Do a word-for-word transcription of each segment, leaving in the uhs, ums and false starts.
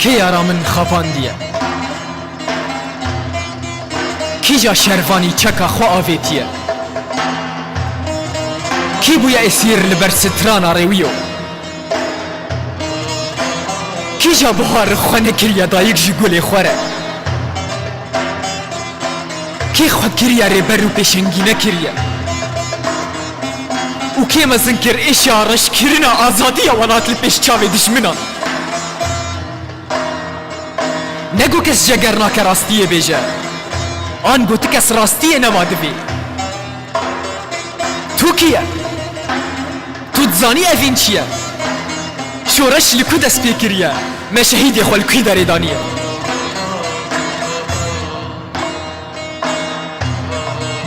Kê yara min xapandiye? Kîja şervanî çeka xwe avêtiye? Kî bûye esîr li ber strana rêwiyo? Kîja buhar xwe nekiriye dayik ji gulê xwe re? Kê xwe kiriye rêber û pêşengî nekiriye? Û kê mezin kir êşa reşkirina azadiya welat li pêş çavê dijminan? Ne got kes jeger nake rastiyê bêje. An got kes rastiyê nema divê. Tu kî ye? Tu dizanî evîn çi ye? Şoreş li ku dest pê kiriye? Me şehîdê xwe li ku derê daniye?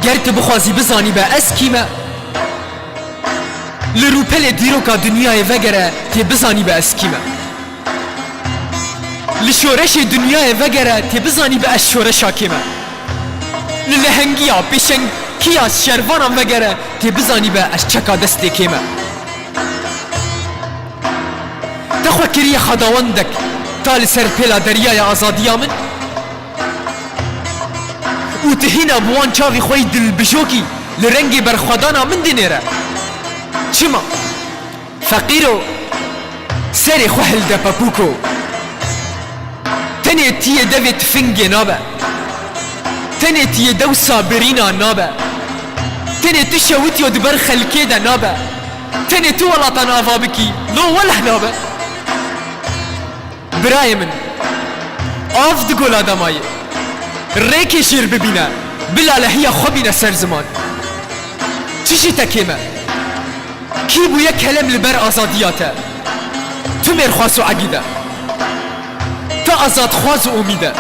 Ger tu bixwazî bizanî be ez kî me? Li rûpelê dîroka dinyayê vegere tê bizanî be ez kî me? Li şoreşê dinyayê vegere tê bizanî be ez şoreşa kê me? Li lehengiya pêşengiya şervanan vegere tê bizanî be ez çeka destê kê me? Te xwe kiriye xwedawendek ta li ser pêla deryaya azadiya min? Û tu hîna bi wan çavî xwe yî dilbijokî li rengê berxwedana min dinêre? Çima? Feqîro, serê xwe hilde pepûko. Tenê tiyê devê tifingê nabe. Tenê tiyê dewsa birîna nabe. Tenê tu şewitiyo di ber xelkê de nabe. Tenê tu welatan ava bikî, no weleh nabe. Birayê min, av di gola de maye. Rêkê jêr bibîne, bila lehiya xwe bîne ser ziman. Çi jî te kêm e? Kî bûye kelem li ber azadiya te? Tu mêrxwas û egîd e. Tu azadxwaz û umîd e.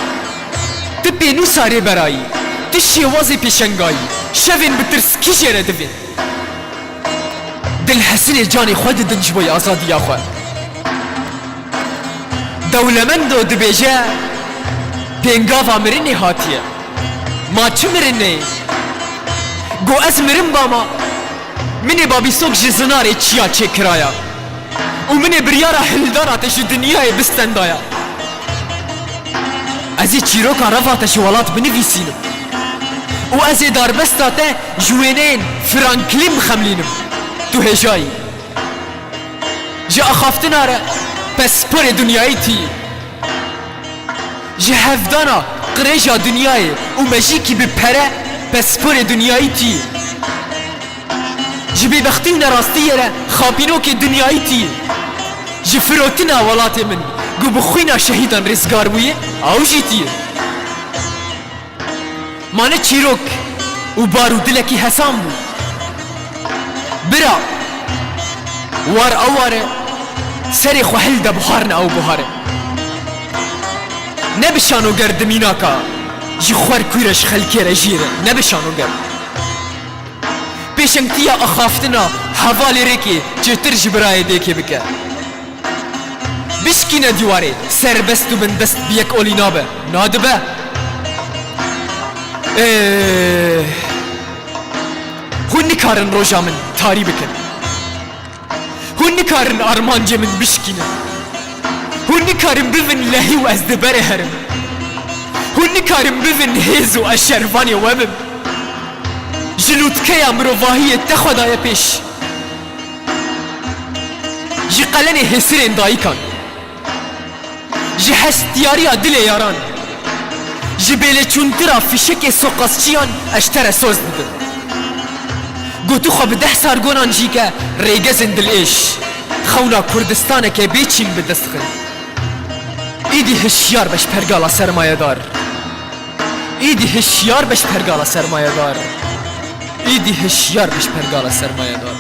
Tu pênûsa rêberayî. Tu şêwazê pêşengayî. Şevên bi tirs kî jê re divê? Dilhesinê canê xwe didin ji bo azadiya xwe. Dewlemendo dibêje, pêngava mirinê hatiye. Ma çi mirinê? Go ez mirin bama, min ê babîsok ji zinarê çiya çêkiraya û min ê biryara hildana te ji dinyayê bistendaya. Ez ê çîroka reva te ji welat binivîsînim û ez ê darbesta te ji wêneyên Franklîn bixemlînim. Tu hêjayî. Ji axaftina re pesporê dinyayî tî yî. Ji hevdana qirêja dinyayê û mejîkî bi pere pesporê dinyayî tî yî. Ji bêbextî û nerastiyê re xapînokê dinyayî tî yî. Ji firotina welatê min ku bi xwîna şehîdan rêzgar bûye, ew jî tî yî. Ma ne çîrok û bar û dilekî hesan bû. Bira, war ew war e, serê xwe hilde buhar ne ew buhar e. Ne bi şanoger dimînaka ji xwer kûre ji xelkê re jêr e, ne bi şanoger. Pêşengtiya axaftina hevalê rêkê çêtir ji birayê dêkê bike. Bişkîne dîwarê, serbest û bindest bi yek olî nabe. Nadibe. Ê, hûn nikarin roja min tarî bikin. Hûn nikarin armancê min bişkînin. Hûn nikarin bivin lehî û ez di berê herim. Hûn nikarin bivin hêz û ez şervanê we bim. Ji lûtkeya mirovahiyê te xwe daye pêş. Ji qelenê hêsirên dayikan. Ji hestiyariya dilê yaran. Ji bêlêçûntira fişekê soqasçiyan ez ji te re soz didim. Got tu xwe bi deh sargonan jî ke rêgezên dilêş, xewna Kurdistaneke bê çîn bi dest xin. Êdî hişyar be ji pergala sermayedar. Êdî hişyar be ji pergala sermayedar. Êdî hişyar be ji pergala sermayedar.